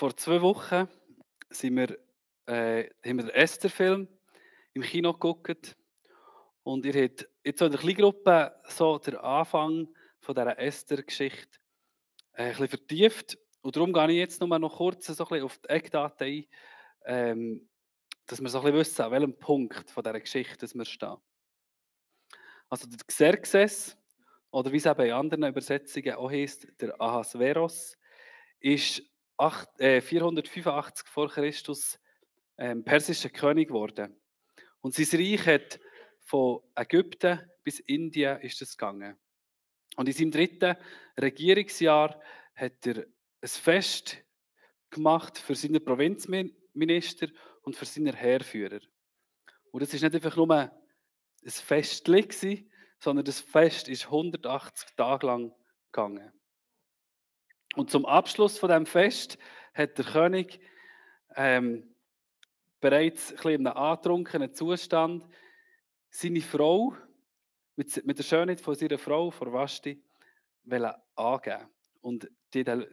Vor 2 Wochen haben wir den Esther-Film im Kino geguckt und ihr habt jetzt so in der Kleingruppe so den Anfang von dieser Esther-Geschichte, ein bisschen vertieft. Und darum gehe ich jetzt nur noch kurz so ein bisschen auf die Eckdaten ein, dass wir so ein bisschen wissen, an welchem Punkt von dieser Geschichte wir stehen. Also der Xerxes, oder wie es eben in anderen Übersetzungen auch heisst, der Ahasveros, ist 485 vor Christus persischer König geworden. Und sein Reich hat von Ägypten bis Indien ist es gegangen. Und in seinem dritten Regierungsjahr hat er ein Fest gemacht für seine Provinzminister und für seine Heerführer. Und es ist nicht einfach nur ein Festchen gewesen, sondern das Fest ist 180 Tage lang gegangen. Und zum Abschluss von dem Fest hat der König bereits ein bisschen in einem antrunkenen Zustand seine Frau mit der Schönheit von seiner Frau, von Vashti, angeben und die den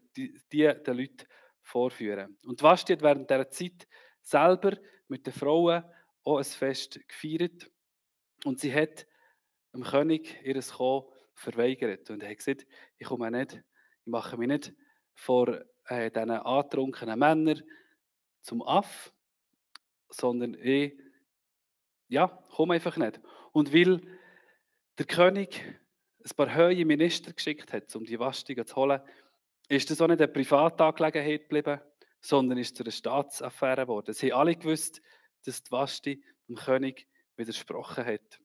Leuten vorführen. Und Vashti hat während dieser Zeit selber mit den Frauen auch ein Fest gefeiert und sie hat dem König ihr Kommen verweigert und hat gesagt, ich komme nicht, ich mache mich nicht vor diesen antrunkenen Männern zum Aff, sondern ich komme einfach nicht. Und weil der König ein paar hohe Minister geschickt hat, um die Vashti zu holen, ist das auch nicht eine Privatangelegenheit geblieben, sondern ist zu einer Staatsaffäre geworden. Sie haben alle gewusst, dass die Vashti dem König widersprochen hat.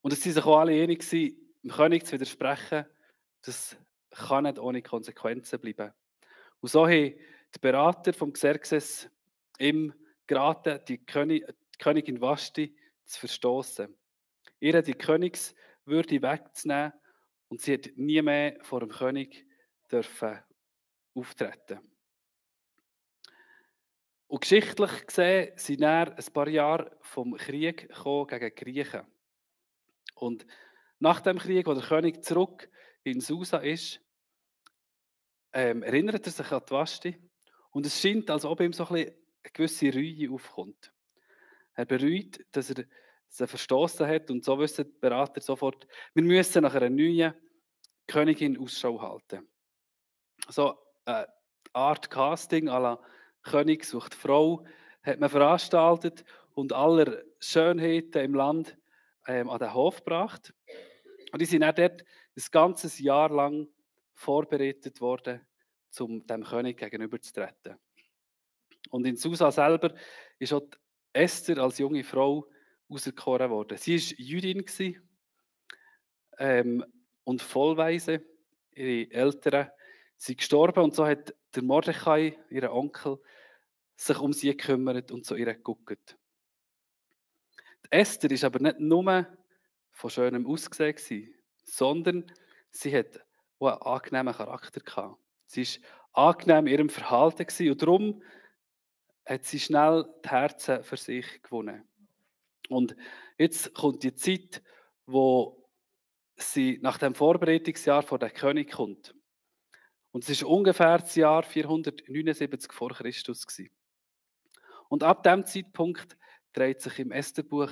Und es waren sich auch alle einig gewesen, dem König zu widersprechen, das kann nicht ohne Konsequenzen bleiben. Und so haben die Berater vom Xerxes ihm geraten, die Königin Vashti zu verstoßen, ihr die Königswürde wegzunehmen und sie hat nie mehr vor dem König dürfen auftreten. Und geschichtlich gesehen sind dann ein paar Jahre vom Krieg gekommen gegen die Griechen. Und nach dem Krieg, wo der König zurück in Susa ist, erinnert er sich an die Vashti. Und es scheint, als ob ihm so ein bisschen eine gewisse Reue aufkommt. Er bereut, dass er sie verstoßen hat und so wissen die Berater sofort, wir müssen nach einer neuen Königin Ausschau halten. So eine Art Casting à la König sucht Frau hat man veranstaltet und aller Schönheiten im Land an den Hof gebracht. Und die sind dann dort ein ganzes Jahr lang vorbereitet worden, um dem König gegenüberzutreten. Und in Susa selber ist auch Esther als junge Frau auserkoren worden. Sie war Jüdin und vollweise. Ihre Eltern sind gestorben und so hat der Mordechai, ihr Onkel, sich um sie gekümmert und zu ihr geguckt. Die Esther war aber nicht nur von schönem Aussehen gewesen, sondern sie hat auch einen angenehmen Charakter gehabt. Sie war angenehm in ihrem Verhalten gewesen und darum hat sie schnell die Herzen für sich gewonnen. Und jetzt kommt die Zeit, wo sie nach dem Vorbereitungsjahr vor den König kommt. Und es ist ungefähr das Jahr 479 vor Christus gewesen. Und ab diesem Zeitpunkt dreht sich im Estherbuch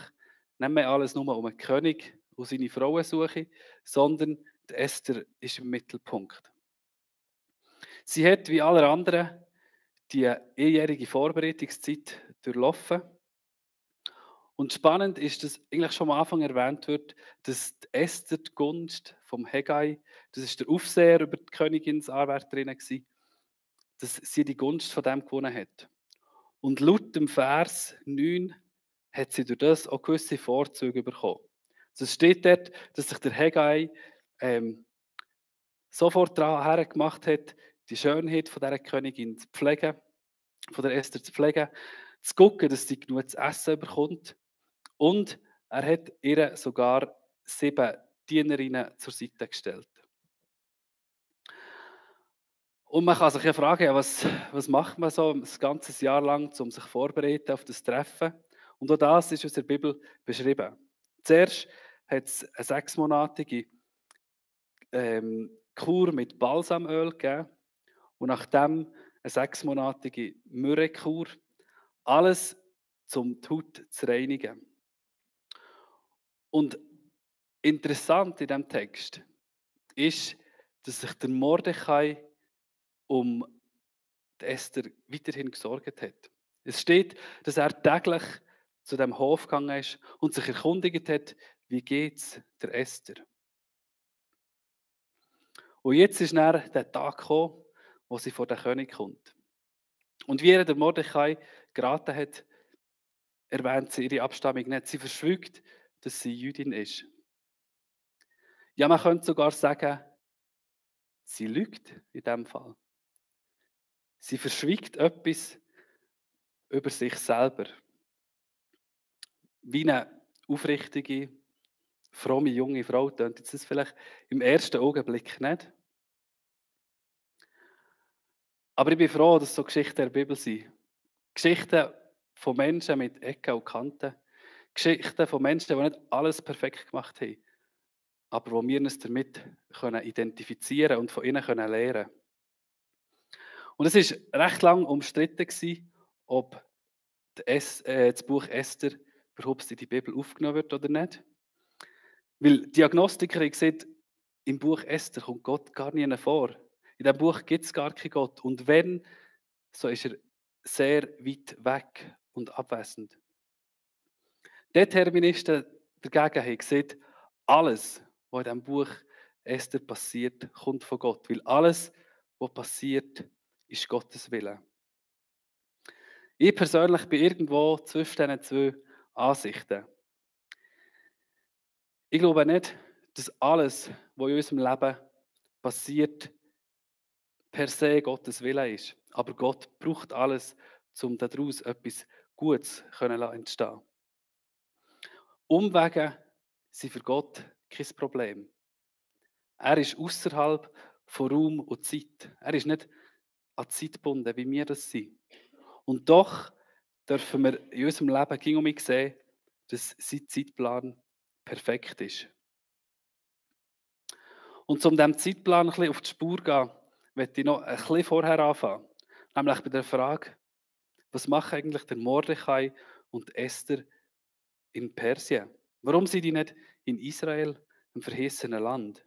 nicht mehr alles nur um einen König und seine Frauensuche, sondern die Esther ist im Mittelpunkt. Sie hat, wie alle anderen, die einjährige Vorbereitungszeit durchlaufen. Und spannend ist, dass eigentlich schon am Anfang erwähnt wird, dass die Esther die Gunst vom Hegai, das ist der Aufseher über die Königinsarbeiterinnen gewesen, dass sie die Gunst von dem gewonnen hat. Und laut dem Vers 9 hat sie durch das auch gewisse Vorzüge bekommen. Also es steht dort, dass sich der Hegai sofort daran gemacht hat, die Schönheit von dieser Königin zu pflegen, von der Esther zu pflegen, zu gucken, dass sie genug zu essen bekommt. Und er hat ihr sogar 7 Dienerinnen zur Seite gestellt. Und man kann sich ja fragen, ja, was macht man so ein ganzes Jahr lang, um sich vorzubereiten auf das Treffen? Und auch das ist aus der Bibel beschrieben. Zuerst hat es eine 6-monatige Kur mit Balsamöl gegeben. Und nachdem eine 6-monatige Myrrhekur. Alles, um die Haut zu reinigen. Und interessant in diesem Text ist, dass sich der Mordechai um die Esther weiterhin gesorgt hat. Es steht, dass er täglich zu dem Hof gegangen ist und sich erkundigt hat, wie geht's der Esther. Und jetzt ist dann der Tag gekommen, wo sie vor den König kommt. Und wie er der Mordechai geraten hat, erwähnt sie ihre Abstammung nicht. Sie verschweigt, dass sie Jüdin ist. Ja, man könnte sogar sagen, sie lügt in dem Fall. Sie verschweigt etwas über sich selber. Wie eine aufrichtige, fromme junge Frau tönt jetzt das vielleicht im ersten Augenblick nicht. Aber ich bin froh, dass so Geschichten der Bibel sind. Geschichten von Menschen mit Ecken und Kanten. Geschichten von Menschen, die nicht alles perfekt gemacht haben, aber wo wir uns damit identifizieren und von ihnen lernen können. Und es war recht lang umstritten, ob das Buch Esther überhaupt in die Bibel aufgenommen wird oder nicht. Weil die Agnostiker haben gesagt, im Buch Esther kommt Gott gar nie vor. In diesem Buch gibt es gar keinen Gott. Und wenn, so ist er sehr weit weg und abwesend. Die Deterministen dagegen haben gesagt, alles, was in diesem Buch Esther passiert, kommt von Gott. Weil alles, was passiert, ist Gottes Wille. Ich persönlich bin irgendwo zwischen diesen zwei Ansichten. Ich glaube nicht, dass alles, was in unserem Leben passiert, per se Gottes Wille ist. Aber Gott braucht alles, um daraus etwas Gutes entstehen zu lassen. Umwege sind für Gott kein Problem. Er ist außerhalb von Raum und Zeit. Er ist nicht an Zeit gebunden, wie wir das sind. Und doch dürfen wir in unserem Leben ging sehen, dass sein Zeitplan perfekt ist. Und um diesem Zeitplan ein bisschen auf die Spur zu gehen, möchte ich noch ein bisschen vorher anfangen. Nämlich bei der Frage, was machen eigentlich der Mordechai und Esther in Persien? Warum sind die nicht in Israel, im verheißenen Land?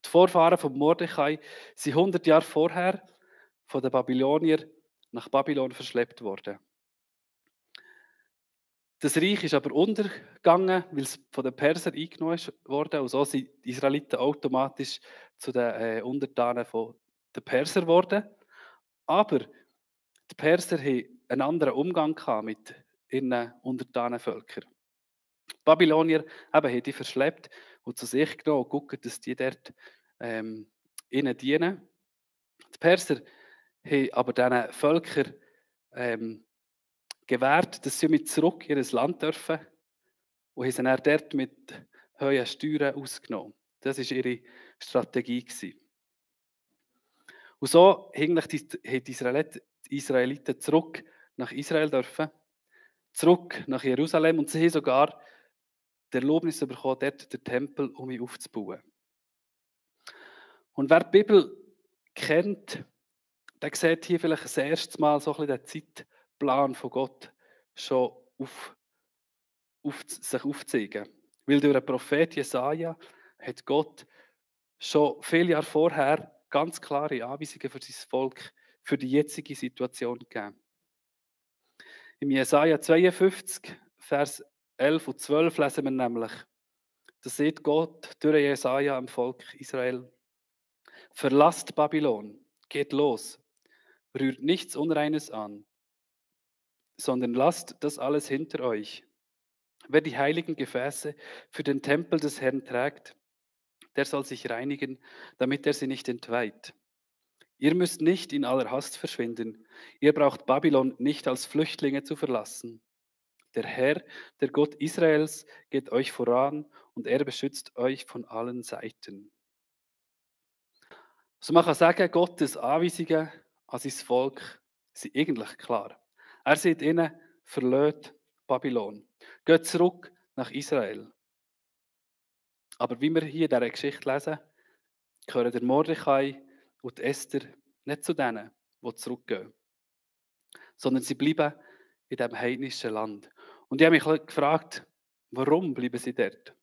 Die Vorfahren von Mordechai sind 100 Jahre vorher von den Babyloniern nach Babylon verschleppt worden. Das Reich ist aber untergegangen, weil es von den Persern eingenommen wurde. Und so sind die Israeliten automatisch zu den Untertanen der Perser geworden. Aber die Perser hatten einen anderen Umgang mit ihren Untertanenvölkern. Die Babylonier haben die verschleppt und zu sich genommen und gucken, dass die dort ihnen dienen. Die Perser haben aber diesen Völkern gewährt, dass sie mit zurück in ihr Land dürfen und haben sie dann dort mit hohen Steuern ausgenommen. Das war ihre Strategie. Und so haben die Israeliten zurück nach Israel dürfen, zurück nach Jerusalem und sie haben sogar die Erlaubnis bekommen, dort den Tempel aufzubauen. Und wer die Bibel kennt, der sieht hier vielleicht das erste Mal so ein bisschen den Zeitplan von Gott schon sich aufzeigen. Weil durch den Prophet Jesaja hat Gott schon viele Jahre vorher ganz klare Anweisungen für sein Volk, für die jetzige Situation gegeben. Im Jesaja 52, Vers 11 und 12 lesen wir nämlich, da sagt Gott durch Jesaja am Volk Israel: Verlasst Babylon, geht los, rührt nichts Unreines an, sondern lasst das alles hinter euch. Wer die heiligen Gefäße für den Tempel des Herrn trägt, der soll sich reinigen, damit er sie nicht entweiht. Ihr müsst nicht in aller Hast verschwinden. Ihr braucht Babylon nicht als Flüchtlinge zu verlassen. Der Herr, der Gott Israels, geht euch voran und er beschützt euch von allen Seiten. So man kann sagen, Gottes Anweisungen an sein Volk sind eigentlich klar. Er sagt ihnen, verlasst Babylon. Geht zurück nach Israel. Aber wie wir hier in dieser Geschichte lesen, gehören der Mordechai und Esther nicht zu denen, die zurückgehen. Sondern sie bleiben in diesem heidnischen Land. Und ich habe mich gefragt, warum bleiben sie dort?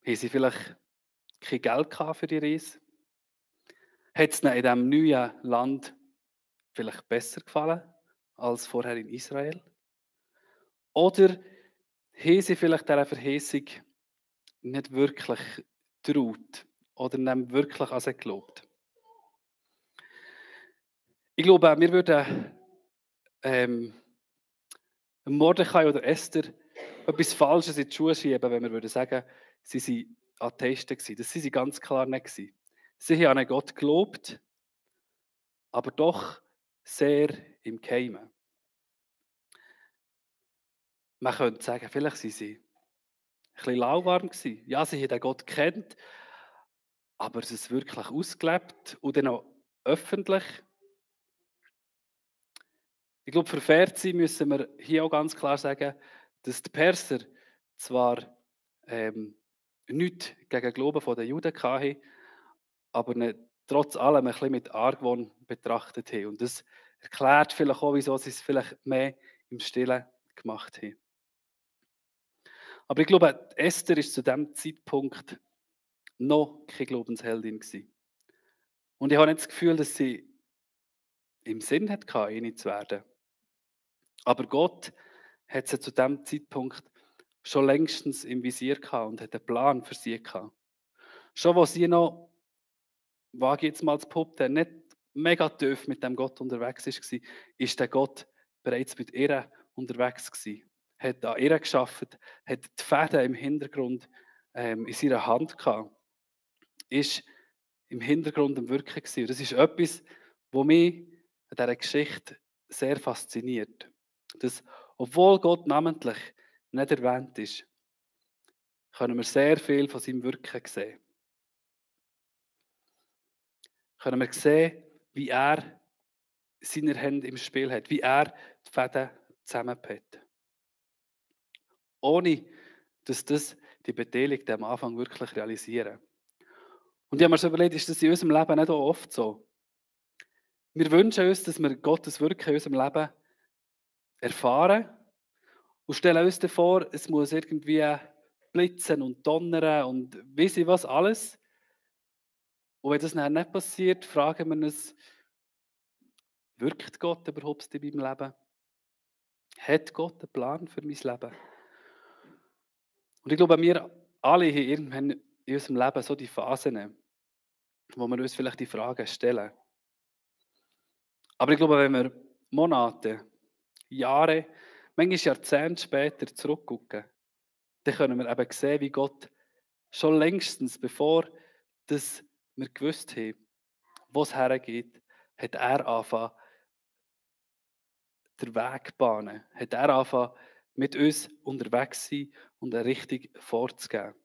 Haben sie vielleicht kein Geld gehabt für die Reise? Hat es ihnen in diesem neuen Land vielleicht besser gefallen als vorher in Israel? Oder haben sie vielleicht dieser Verheißung nicht wirklich getraut oder nicht wirklich an sie geglaubt? Ich glaube, wir würden Mordechai oder Esther etwas Falsches in die Schuhe schieben, wenn wir würden sagen, sie waren Atheisten gewesen. Das sind sie ganz klar nicht gewesen. Sie haben an einen Gott gelobt, aber doch sehr im Geheimen. Man könnte sagen, vielleicht waren sie ein bisschen lauwarm gewesen. Ja, sie haben den Gott gekannt, aber es wirklich ausgelebt und dann auch öffentlich. Ich glaube, für fair zu sein, müssen wir hier auch ganz klar sagen, dass die Perser zwar nichts gegen den Glauben der Juden hatten, aber ihn trotz allem ein bisschen mit Argwohn betrachtet haben. Und das erklärt vielleicht auch, wieso sie es vielleicht mehr im Stillen gemacht haben. Aber ich glaube, Esther war zu diesem Zeitpunkt noch keine Glaubensheldin gewesen. Und ich habe nicht das Gefühl, dass sie im Sinn hatte, eine zu werden. Aber Gott hat sie zu diesem Zeitpunkt schon längstens im Visier gehabt und hat einen Plan für sie gehabt. Schon wo sie noch, wage ich jetzt mal zu behaupten, nicht mega tief mit dem Gott unterwegs war, ist der Gott bereits mit ihr unterwegs gewesen. Hat an ihr gearbeitet, hat die Fäden im Hintergrund in seiner Hand gehabt. Ist im Hintergrund am Wirken gewesen. Das ist etwas, was mich an dieser Geschichte sehr fasziniert. Dass, obwohl Gott namentlich nicht erwähnt ist, können wir sehr viel von seinem Wirken sehen. Können wir sehen, wie er seine Hände im Spiel hat, wie er die Fäden zusammenpackt. Ohne, dass das die Beteiligten am Anfang wirklich realisieren. Und ich habe mir so überlegt, ist das in unserem Leben nicht auch oft so? Wir wünschen uns, dass wir Gottes Wirken in unserem Leben erfahren und stellen uns vor, es muss irgendwie blitzen und donnern und weiss ich was alles. Und wenn das dann nicht passiert, fragen wir uns, wirkt Gott überhaupt in meinem Leben? Hat Gott einen Plan für mein Leben? Und ich glaube, wir alle haben irgendwann in unserem Leben so die Phasen, wo wir uns vielleicht die Fragen stellen. Aber ich glaube, wenn wir Monate, Jahre, manchmal Jahrzehnte später zurückgucken, dann können wir eben sehen, wie Gott schon längstens, bevor das wir gewusst haben, wo es hergeht, hat er angefangen, den Weg zu bahnen. Hat er angefangen, mit uns unterwegs zu sein und eine Richtung vorzugeben.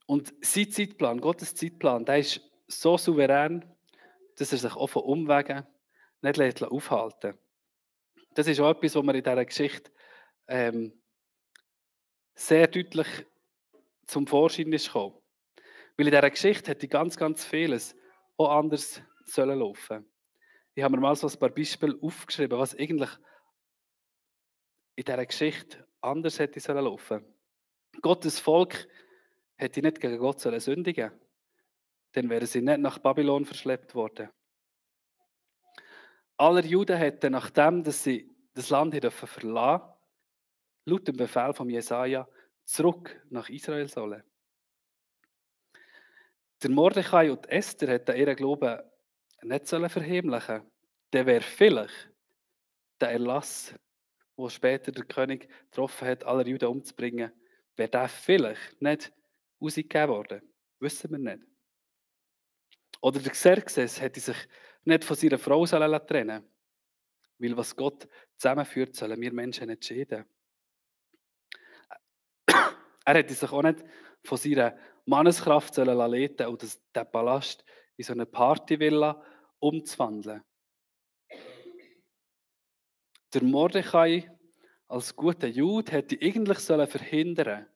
Und sein Zeitplan, Gottes Zeitplan, der ist so souverän, dass er sich auch von Umwegen nicht aufhalten lässt. Das ist auch etwas, was wir in dieser Geschichte sehr deutlich zum Vorschein ist gekommen. Weil in dieser Geschichte hätte ganz, ganz vieles auch anders sollen laufen. Ich habe mir mal so ein paar Beispiele aufgeschrieben, was eigentlich in dieser Geschichte anders hätte sollen laufen. Gottes Volk hätte nicht gegen Gott sollen sündigen, dann wären sie nicht nach Babylon verschleppt worden. Alle Juden hätten, nachdem dass sie das Land verlassen durften, laut dem Befehl von Jesaja zurück nach Israel sollen. Der Mordechai und Esther hätten ihren Glauben nicht verheimlichen. Dann wäre vielleicht der Erlass, wo später der König getroffen hat, alle Juden umzubringen, wäre der vielleicht nicht ausgegeben worden. Wissen wir nicht. Oder der Xerxes hätte sich nicht von seiner Frau trennen sollen, weil was Gott zusammenführt, sollen wir Menschen nicht scheiden. Er hätte sich auch nicht von seiner Manneskraft leiten und den Palast in so eine Partyvilla umzuwandeln. Der Mordechai als guter Jude hätte eigentlich verhindern,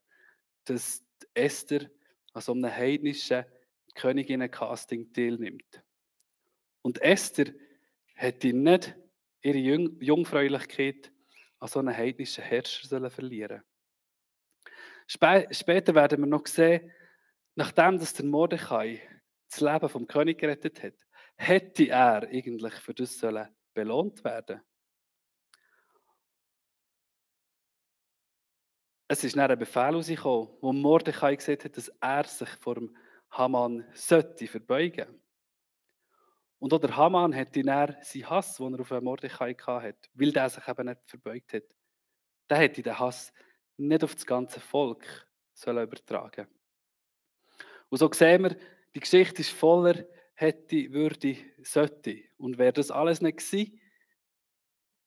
dass Esther an so einem heidnischen Königinnen-Casting teilnimmt. Und Esther hätte nicht ihre Jungfräulichkeit an so einen heidnischen Herrscher verlieren sollen. Später werden wir noch sehen, nachdem dass der Mordechai das Leben vom König gerettet hat, hätte er eigentlich für das belohnt werden. Es ist dann ein Befehl herausgekommen, wo Mordechai gesagt hat, dass er sich vor dem Haman sollte verbeugen. Und auch der Haman hätte dann seinen Hass, den er auf Mordechai hatte, weil der sich eben nicht verbeugt hat, der hätte den Hass nicht auf das ganze Volk übertragen. Und so sehen wir, die Geschichte ist voller hätte, würde, sollte. Und wäre das alles nicht gewesen,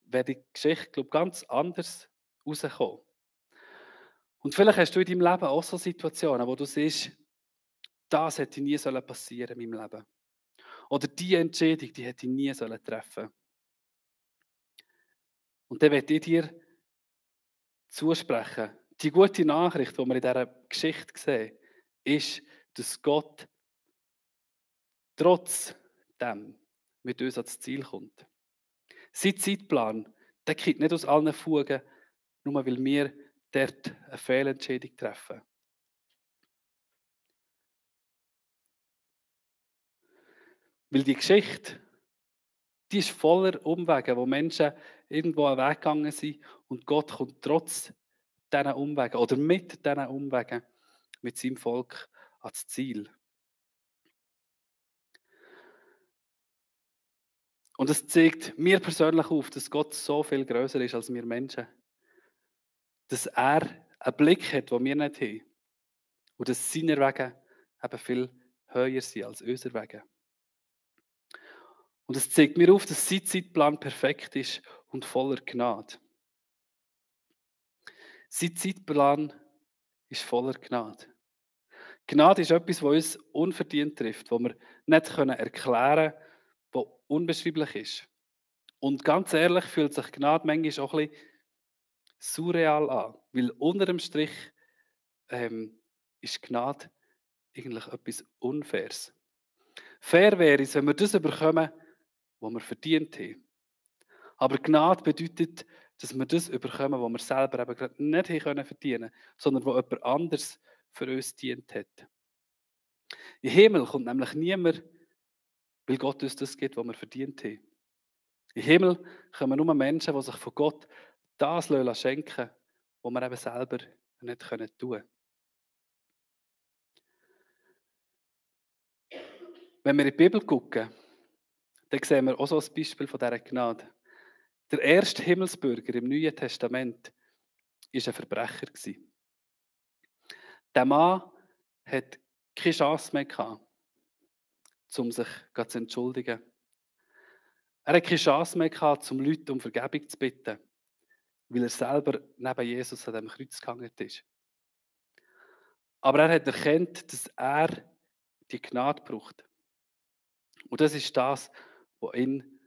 wäre die Geschichte, glaube ich, ganz anders rausgekommen. Und vielleicht hast du in deinem Leben auch so Situationen, wo du siehst, das hätte nie passieren in meinem Leben. Oder die Entscheidung, die hätte ich nie treffen sollen. Und dann möchte ich dir zusprechen. Die gute Nachricht, die wir in dieser Geschichte sehen, ist, dass Gott trotz dem mit uns ans Ziel kommt. Sein Zeitplan, der geht nicht aus allen Fugen, nur weil wir dort eine Fehlentscheidung treffen. Weil die Geschichte, die ist voller Umwege, wo Menschen irgendwo einen Weg gegangen sind und Gott kommt trotz diesen Umwegen oder mit diesen Umwegen mit seinem Volk ans Ziel. Und es zeigt mir persönlich auf, dass Gott so viel größer ist als wir Menschen. Dass er einen Blick hat, den wir nicht haben. Und dass seine Wege eben viel höher sind als unsere Wege. Und es zeigt mir auf, dass sein Zeitplan perfekt ist und voller Gnade. Sein Zeitplan ist voller Gnade. Gnade ist etwas, was uns unverdient trifft, das wir nicht erklären können, das unbeschreiblich ist. Und ganz ehrlich fühlt sich Gnade manchmal auch ein bisschen surreal an, weil unter dem Strich ist Gnade eigentlich etwas Unfaires. Fair wäre es, wenn wir das bekommen, was wir verdient haben. Aber Gnade bedeutet, dass wir das bekommen, was wir selber eben gerade nicht verdienen können, sondern was jemand anderes für uns dient hat. Im Himmel kommt nämlich niemand, weil Gott uns das gibt, was wir verdient haben. Im Himmel kommen nur Menschen, die sich von Gott das schenken lassen, was wir eben selber nicht tun können. Wenn wir in die Bibel schauen, dann sehen wir auch so ein Beispiel von dieser Gnade. Der erste Himmelsbürger im Neuen Testament war ein Verbrecher. Der Mann hat keine Chance mehr gehabt, um sich zu entschuldigen. Er hat keine Chance mehr gehabt, um Leute um Vergebung zu bitten, weil er selber neben Jesus an dem Kreuz gehangen ist. Aber er hat erkannt, dass er die Gnade braucht. Und das ist das, was ihn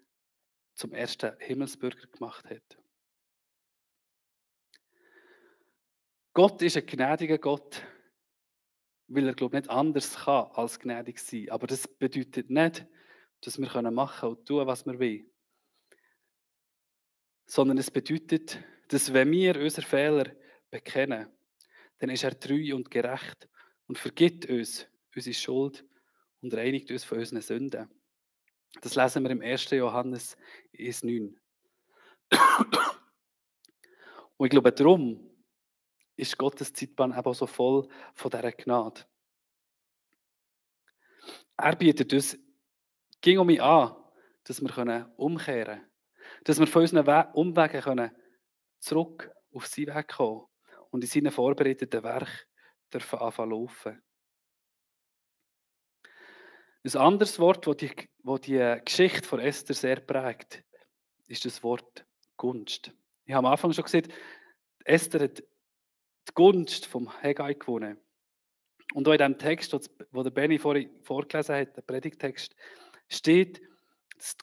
zum ersten Himmelsbürger gemacht hat. Gott ist ein gnädiger Gott, weil er, glaube ich, nicht anders kann als gnädig sein. Aber das bedeutet nicht, dass wir machen und tun, was wir wollen. Sondern es bedeutet, dass wenn wir unsere Fehler bekennen, dann ist er treu und gerecht und vergibt uns unsere Schuld und reinigt uns von unseren Sünden. Das lesen wir im 1. Johannes 1,9. Und ich glaube, darum ist Gottes Zeitplan eben so voll von dieser Gnade. Er bietet uns ging um mich an, dass wir umkehren können. Dass wir von unseren Umwegen zurück auf seinen Weg kommen und in seinen vorbereiteten Werk dürfen anfangen laufen. Ein anderes Wort, das die Geschichte von Esther sehr prägt, ist das Wort Gunst. Ich habe am Anfang schon gesagt, Esther hat die Gunst vom Hegai gewonnen. Und auch in dem Text, den der Benni vorhin vorgelesen hat, der Predigtext, steht, dass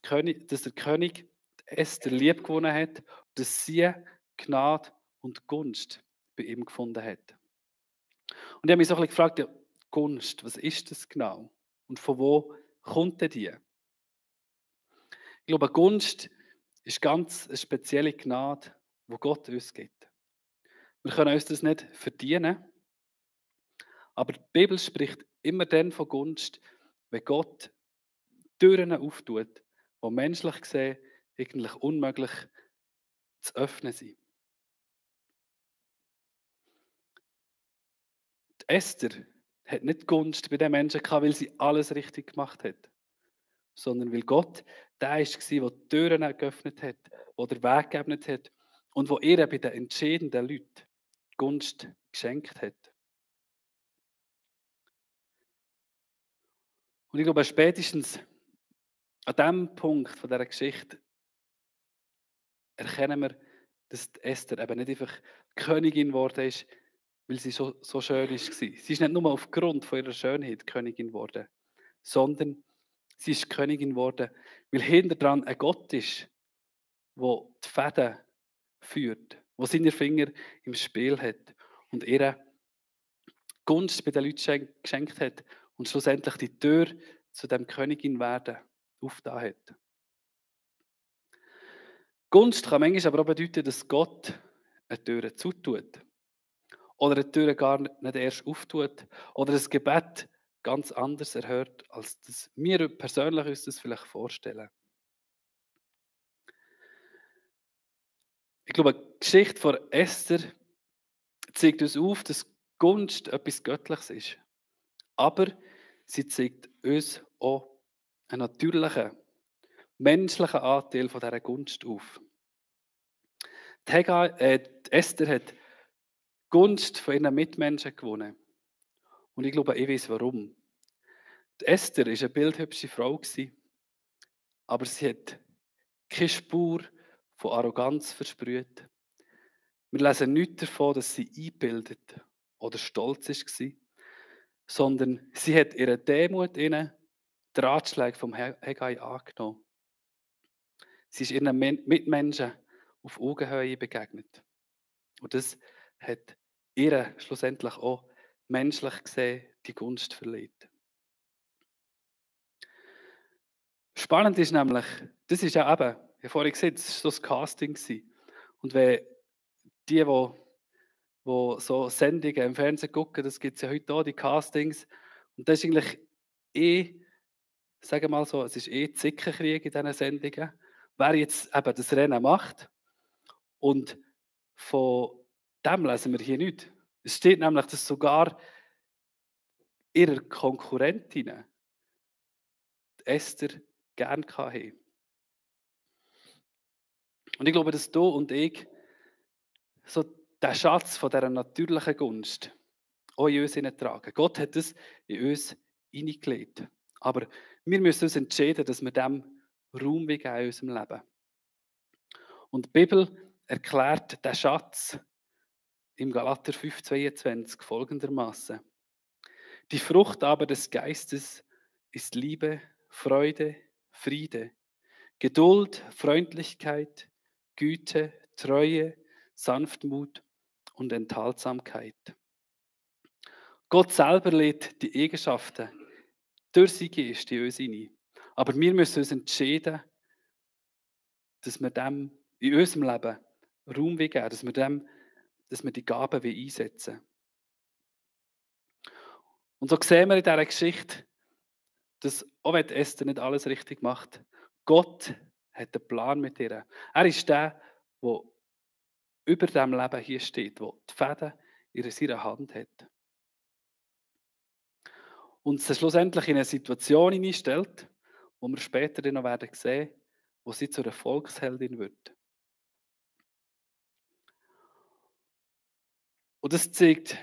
der König Esther lieb gewonnen hat, dass sie Gnade und Gunst bei ihm gefunden hat. Und ich habe mich so ein bisschen gefragt, ja, Gunst, was ist das genau? Und von wo kommt denn die? Ich glaube, Gunst ist ganz eine spezielle Gnade, wo Gott uns gibt. Wir können uns das nicht verdienen, aber die Bibel spricht immer dann von Gunst, wenn Gott Türen auftut, die menschlich gesehen eigentlich unmöglich zu öffnen sind. Die Esther hat nicht Gunst bei den Menschen gehabt, weil sie alles richtig gemacht hat, sondern weil Gott der war, der die Türen geöffnet hat, der den Weg geebnet hat und wo ihr bei den entscheidenden Leuten Gunst geschenkt hat. Und ich glaube, spätestens an diesem Punkt von dieser Geschichte erkennen wir, dass die Esther eben nicht einfach Königin geworden ist, weil sie so schön war. Sie ist nicht nur aufgrund von ihrer Schönheit Königin geworden, sondern sie ist Königin geworden, weil hinter dran ein Gott ist, der die Fäden führt, der seine Finger im Spiel hat und ihr Gunst bei den Leuten geschenkt hat und schlussendlich die Tür zu dem Königin werden aufgetan hat. Gunst kann manchmal aber auch bedeuten, dass Gott eine Tür zutut. Oder eine Tür gar nicht erst auftut. Oder ein Gebet ganz anders erhört, als das wir persönlich uns das vielleicht vorstellen. Ich glaube, die Geschichte von Esther zeigt uns auf, dass Gunst etwas Göttliches ist. Aber sie zeigt uns auch einen natürlichen, menschlichen Anteil von dieser Gunst auf. Die Esther hat die Gunst von ihren Mitmenschen gewonnen. Und ich glaube, ich weiß warum. Die Esther war eine bildhübsche Frau, aber sie hat keine Spur von Arroganz versprüht. Wir lesen nichts davon, dass sie eingebildet oder stolz war, sondern sie hat ihren Demut die Ratschläge vom Hegai angenommen. Sie ist ihren Mitmenschen auf Augenhöhe begegnet. Und das hat ihr schlussendlich auch menschlich gesehen die Gunst verleiht. Spannend ist nämlich, das ist ja eben, ich habe vorhin gesagt, es war so ein Casting. Und wenn die so Sendungen im Fernsehen gucken, das gibt es ja heute auch, die Castings. Und das ist eigentlich sagen wir mal so, es ist Zickenkrieg in diesen Sendungen. Wer jetzt eben das Rennen macht. Und von dem lesen wir hier nicht. Es steht nämlich, dass sogar ihre Konkurrentinnen die Esther gerne hatten. Und ich glaube, dass du und ich so den Schatz von dieser natürlichen Gunst auch in uns tragen. Gott hat es in uns hineingelegt. Aber wir müssen uns entscheiden, dass wir dem Raum geben in unserem Leben. Und die Bibel erklärt den Schatz im Galater 5,22 folgendermaßen: Die Frucht aber des Geistes ist Liebe, Freude, Friede, Geduld, Freundlichkeit, Güte, Treue, Sanftmut und Enthaltsamkeit. Gott selber lädt die Eigenschaften durch sein Geist in uns hinein. Aber wir müssen uns entscheiden, dass wir dem in unserem Leben Raum geben, dass wir die Gaben einsetzen. Und so sehen wir in dieser Geschichte, dass, auch wenn Esther nicht alles richtig macht, Gott hat einen Plan mit ihr. Er ist der über dem Leben hier steht, der die Fäden in seiner Hand hat. Und sie schlussendlich in eine Situation hineinstellt, wo wir später dann noch werden sehen, wo sie zu einer Volksheldin wird. Und das zeigt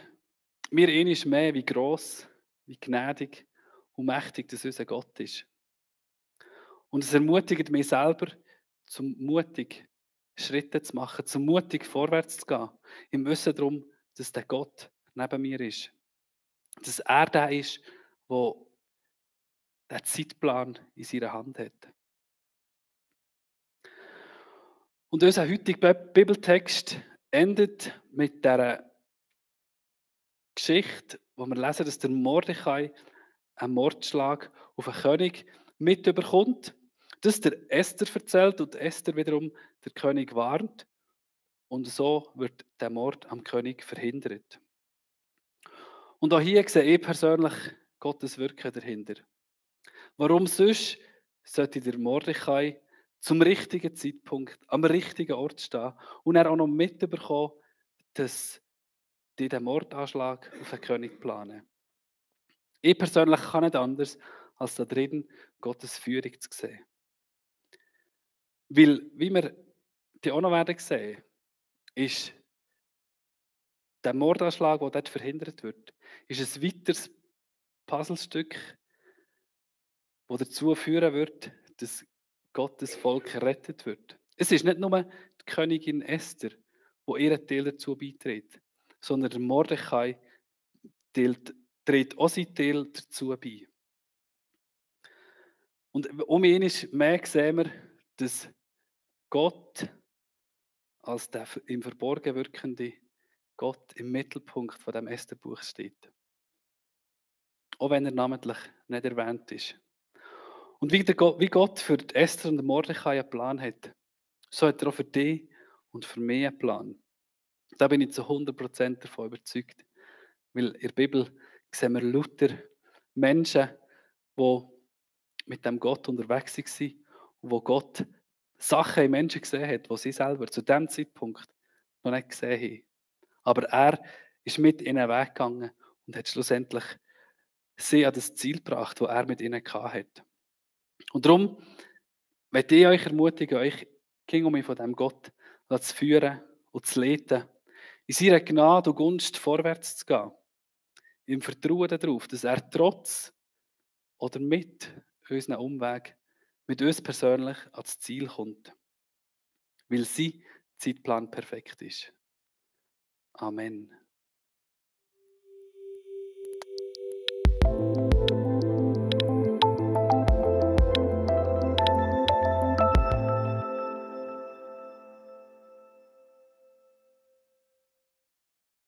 mir einmal mehr, wie gross, wie gnädig und mächtig das unser Gott ist. Und es ermutigt mich selber, zum mutig Schritte zu machen, zum mutig vorwärts zu gehen, im Wissen darum, dass der Gott neben mir ist. Dass er der ist, der den Zeitplan in seiner Hand hat. Und unser heutiger Bibeltext endet mit dieser Geschichte wo wir lesen, dass der Mordechai einen Mordschlag auf einen König mitbekommt, das der Esther erzählt und Esther wiederum der König warnt. Und so wird der Mord am König verhindert. Und auch hier sehe ich persönlich Gottes Wirken dahinter. Warum sonst sollte der Mordechai zum richtigen Zeitpunkt am richtigen Ort stehen und er auch noch mitbekommen, dass die den Mordanschlag auf den König planen? Ich persönlich kann nicht anders, als da drin Gottes Führung zu sehen. Weil, wie wir die auch noch werden sehen, ist der Mordanschlag, der dort verhindert wird, ist ein weiteres Puzzlestück, das dazu führen wird, dass Gottes Volk gerettet wird. Es ist nicht nur die Königin Esther, die ihren Teil dazu beiträgt, sondern der Mordechai trägt auch seinen Teil dazu bei. Und um ihn ist mehr sehen wir, dass Gott als der im Verborgen wirkende Gott im Mittelpunkt von dem Estherbuch steht. Auch wenn er namentlich nicht erwähnt ist. Und wie Gott für die Esther und den Mordechai einen Plan hat, so hat er auch für dich und für mich einen Plan. Da bin ich zu 100% davon überzeugt. Weil in der Bibel sehen wir lauter Menschen, die mit dem Gott unterwegs waren und wo Gott Sachen in Menschen gesehen hat, die sie selber zu dem Zeitpunkt noch nicht gesehen haben. Aber er ist mit ihnen weggegangen und hat schlussendlich sie an das Ziel gebracht, das er mit ihnen hatte. Und darum möchte ich euch ermutigen, euch ging mich von dem Gott zu führen und zu leiten, in seiner Gnade und Gunst vorwärts zu gehen. Im Vertrauen darauf, dass er trotz oder mit unseren Umweg mit uns persönlich ans Ziel kommt. Weil sein Zeitplan perfekt ist. Amen.